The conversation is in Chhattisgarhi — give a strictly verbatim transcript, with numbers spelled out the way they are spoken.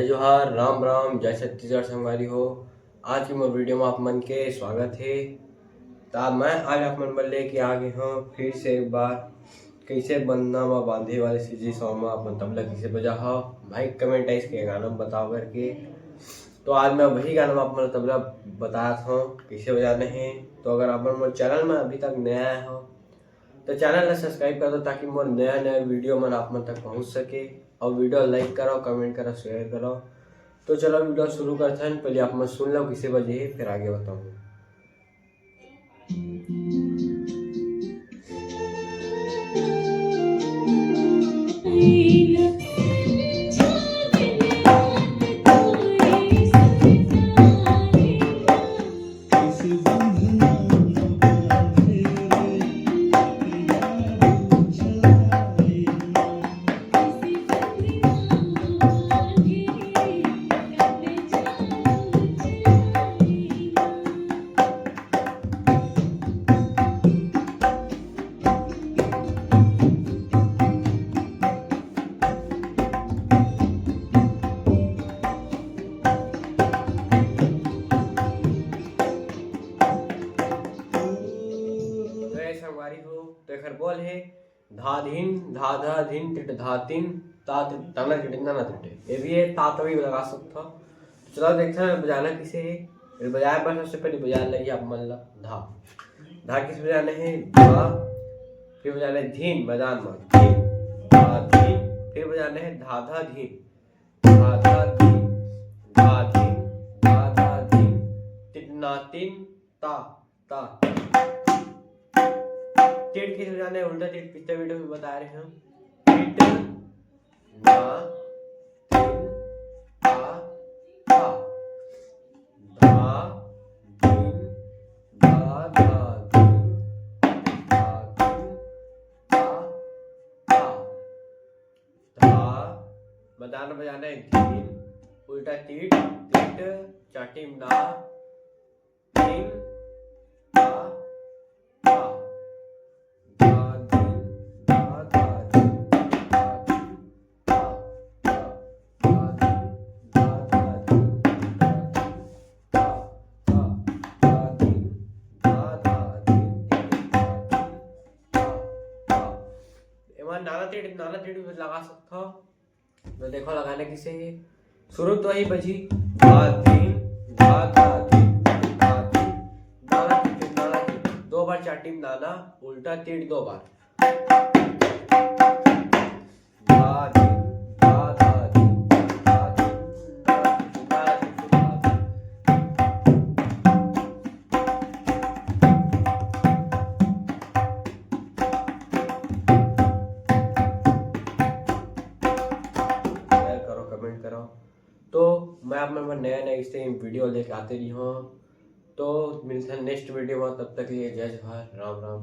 जय जोहार, राम राम, जय छत्तीसगढ़ संगवारी हो। आज के मोर वीडियो में आप मन के स्वागत हे। त मैं आज आप मन बर लेके आ गे हंव फिर से एक बार, कइसे बंदना म बांधे वाले सिरजी सॉन्ग म आप मन तबला कइसे बजाहव, माइक कमेंट आइस के गाना म बताव करके। तो आज मैं वही गाना म आप मन ला तबला बतात हंव, कइसे बजाना हे। तो अगर आप मन मोर चैनल में अभी तक नया आए हो, तो चैनल ला सब्सक्राइब कर दो, ताकि मोर नया नया वीडियो मन आप मन तक पहुंच सके। और वीडियो लाइक करो, कमेंट करो, शेयर करो। तो चलो वीडियो शुरू करथन, पहले आप मन सुन लो कइसे बजे हे, फिर आगे बताऊँ। तो ये संगवारी हो, तो एकर बोल हे, धा धिन, धा धा धिन, तिट धा तिन, ता तिट ताना तिट नाना तिट। ये भी है, ता तभी लगा सकता। तो चलो देखते हैं बजाना किसे है। फिर बजाए पर सबसे पहले बजा लगी आप मन ला धा। धा किस बजाने है? धा, फिर बजाने धीन, मैदान में धीन, धा धीन, फिर बजाने है धा धा धीन, धा धा धीन, धा धीन, धा धा धीन, तिट ना तिन, ता, ता। तिट किस बजाने, उल्टा तिट पिछले वीडियो में बता रहे हैं। तिट ना तिन, ता, ता। धा, धिन, धा, धा, धिन, धा, धिन, ता, ता। धा, मैदान में बजाना है धीन, उल्टा तीट, तीट, चाटी में ना, धिन, ता, ता। धा, धिन, धा, धा, धिन, धा, धिन, ता, ता। धा, धिन, धा, धा, धिन, धा, धिन, ता, ता। धा, धा, धा, धिन, धा, धिन, ता, ता। एमा नाना तीट, नाना तीट भी लगा सकथव। तो देखो लगाना किसे है। शुरू तो ही बजी, धा धिन, धा धा धिन, धा धिन, नाना तीट, नाना तीट। दो बार चाटी में नाना, उल्टा तीट दो बार। धा धिन, धा धा धिन, धा धिन, नाना तीट, नाना तीट, धा धिन। शेयर करो, कमेंट करो। तो मैं आप मन बर नया नया इस टाइम वीडियो लेके आते रही हूँ। तो मिलते हैं नेक्स्ट वीडियो में, तब तक के लिए जय जोहार, राम राम।